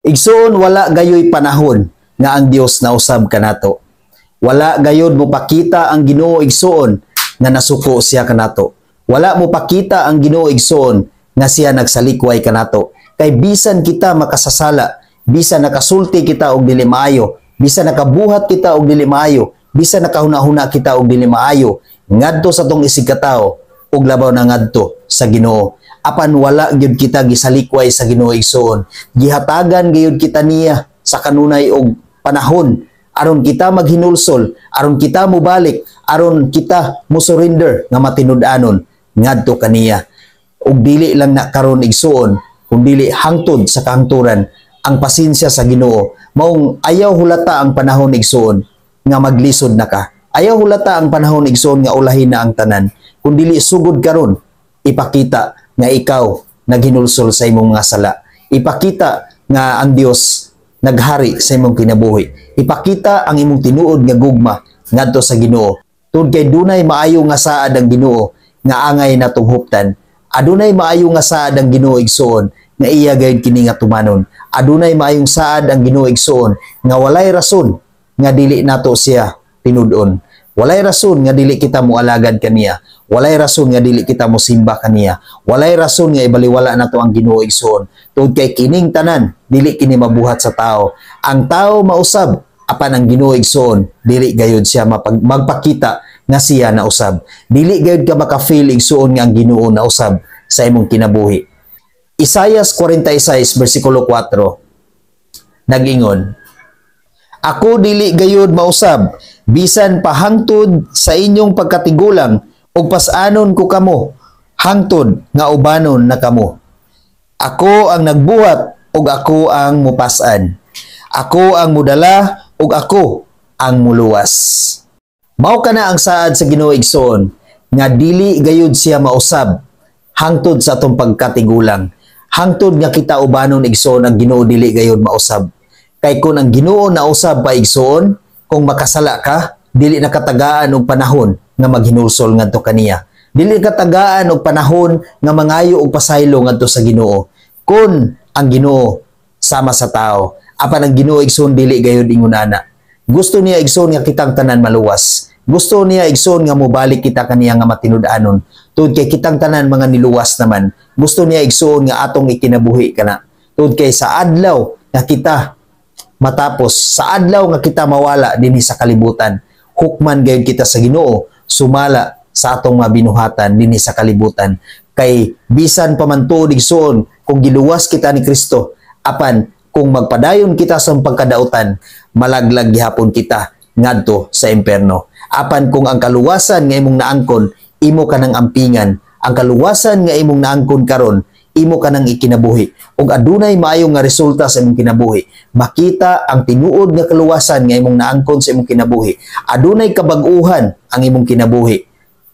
Igsoon, wala gayoy panahon nga ang Dios nausab kanato. Wala gayod mo pakita ang Ginoo, igsoon, nga nasuko siya kanato. Wala mo pakita ang Ginoo, igsoon, nga siya nagsalikway kanato. Kay bisan kita makasasala, bisan nakasulti kita og dili maayo, bisan nakabuhat kita og dili maayo, bisan nakahuna-huna kita og dili maayo ngadto sa atong isigkatawo ug labaw na ngadto sa Ginoo, apan wala gyud kita gisalikway sa Ginoo, igsoon. Gihatagan gyud kita niya sa kanunay og panahon aron kita maghinulsol, aron kita mobalik, aron kita mo surrender nga matinud-anon ngadto kaniya. Ug dili lang na karon, igsoon, kundili hangtod sa kahangturan ang pasensya sa Ginoo. Maong ayaw hulata ang panahon, igsoon, nga maglisod na ka. Ayaw hulata ang panahon, igsoon, nga ulahin na ang tanan, kundili sugod karon ipakita nga ikaw naghinulsol sa imong mga sala. Ipakita nga ang Dios naghari sa imong kinabuhi. Ipakita ang imong tinuod nga gugma ngadto sa Ginoo. Tungod kay dunay maayo nga saad ang Ginoo nga angay natong huptan. Adunay maayo nga saad ang Ginoo, igsoon, nga iya gayud kini nga tumanon. Adunay maayong saad ang Ginoo, igsoon, nga walay rason nga dili nato siya tinud-on. Walay rason nga dili kita moalagad kaniya. Walay rason nga dili kita mosimba kaniya. Walay rason nga ibaliwala nato ang Ginoo, igsoon. Tungod kay kining tanan dili kini mabuhat sa tao. Ang tao mausab, apan ang Ginoo, igsoon, dili gayud siya magpakita nga siya nausab. Dili gayud ka maka-feel, igsoon, nga ang Ginoo nausab sa imong kinabuhi. Isayas 46 versikulo 4 nag-ingon, "Ako dili gayud mausab bisan pahangtod sa inyong pagkatigulang ug pas-anon ko kamo hangtod nga ubanon na kamo. Ako ang nagbuhat ug ako ang mupas-an. Ako ang mudala ug ako ang muluwas." Mao kana ang saad sa Ginoo, igsoon, nga dili gayud siya mausab hangtod sa atong pagkatigulang. Hangtod nga kita ubanon, igsoon, ang Ginoo dili gayud mausab. Kay kung ang Ginoo nausab pa, igsoon, kung makasala ka, dili nakatagaan og panahon nga maghinulsol ngadto kaniya. Dili katagaan og panahon nga mangayo og pasaylo ngadto sa Ginoo. Kung ang Ginoo sama sa tao, apan ang Ginoo, igsoon, dili gayud ingon ana. Gusto niya, igsoon, nga kitang tanan maluwas. Gusto niya, igsoon, nga mobalik kita kaniya nga matinud-anon. Tungod kay kitang tanan mga niluwas naman. Gusto niya, igsoon, nga atong ikinabuhi kana. Tungod kay sa adlaw nga kita matapos, sa adlaw nga kita mawala dinhi sa kalibutan, hukman gayud kita sa Ginoo sumala sa atong mga binuhatan dinhi sa kalibutan. Kay bisan pa man tuod, igsoon, kung giluwas kita ni Kristo, apan kung magpadayon kita sa pagkadautan, malaglag gihapon kita ngadto sa impierno. Apan kung ang kaluwasan nga imong naangkon, imo kanang ampingan, ang kaluwasan nga imong naangkon karon, imo kanang ikinabuhi ug adunay maayo nga resulta sa imong kinabuhi, makita ang tinuod nga kaluwasan nga imong naangkon sa imong kinabuhi, adunay kabag-uhan ang imong kinabuhi,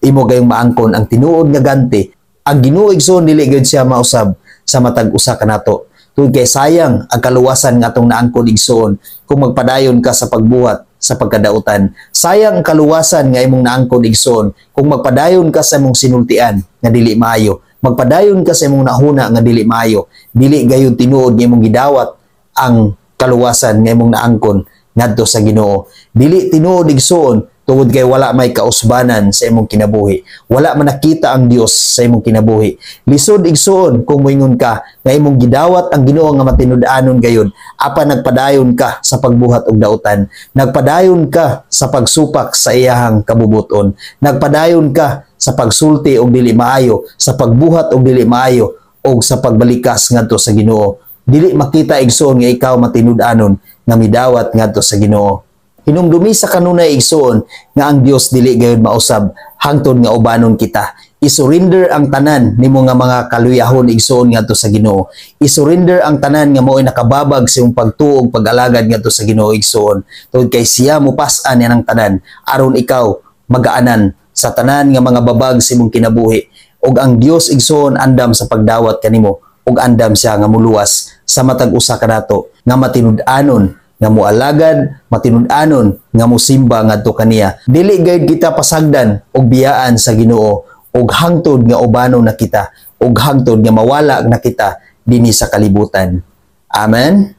imo gayong maangkon ang tinuod nga ganti. Ang Ginoo, igsoon, dili gyud siya mausab sa matag usa kanato. Tungod kay sayang ang kaluwasan nga atong naangkon, igsoon, kung magpadayon ka sa pagbuhat sa pagkadautan. Sayang ang kaluwasan nga imong naangkon, igsoon, kung magpadayon ka sa imong sinultian nga dili maayo. Magpadayon ka sa imong nahuna nga dili maayo. Dili gayud tinuod nga imong gidawat ang kaluwasan nga imong naangkon ngadto sa Ginoo. Dili tinuod, igsoon, tungod kay wala may kausbanan sa imong kinabuhi. Wala man nakita ang Dios sa imong kinabuhi. Lisod, igsoon, kung moingon ka nga imong gidawat ang Ginoo nga matinud-anon gayud, apan nagpadayon ka sa pagbuhat og dautan. Nagpadayon ka sa pagsupak sa iyahang kabubuton. Nagpadayon ka sa pagsulti og dili maayo, sa pagbuhat og dili maayo og sa pagbalikas ngadto sa Ginoo. Dili makita, igsoon, nga ikaw matinud-anon nga midawat ngadto sa Ginoo. Hinumdumi sa kanunay, igsoon, nga ang Dios dili gayud mausab hangtod nga ubanon kita. I-surrender ang tanan nimo nga mga kaluyahon, igsoon, ngadto sa Ginoo. I-surrender ang tanan nga mao'y nakababag sa imong pagtuo ug pag-alagad ngadto sa Ginoo, igsoon. Tungod kay siya mopas-an ang tanan aron ikaw magaanan sa tanan nga mga babag sa imong kinabuhi. Ug ang Dios, igsoon, andam sa pagdawat kanimo ug andam siya nga muluwas sa matag usa kanato nga matinud-anon nga mualagad, matinud-anon nga musimba ngadto kaniya. Dili gayud kita pasagdan og biyaan sa Ginoo ug hangtod nga ubanon na kita ug hangtod nga mawala na kita dinhi sa kalibutan. Amen.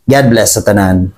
God bless sa tanan.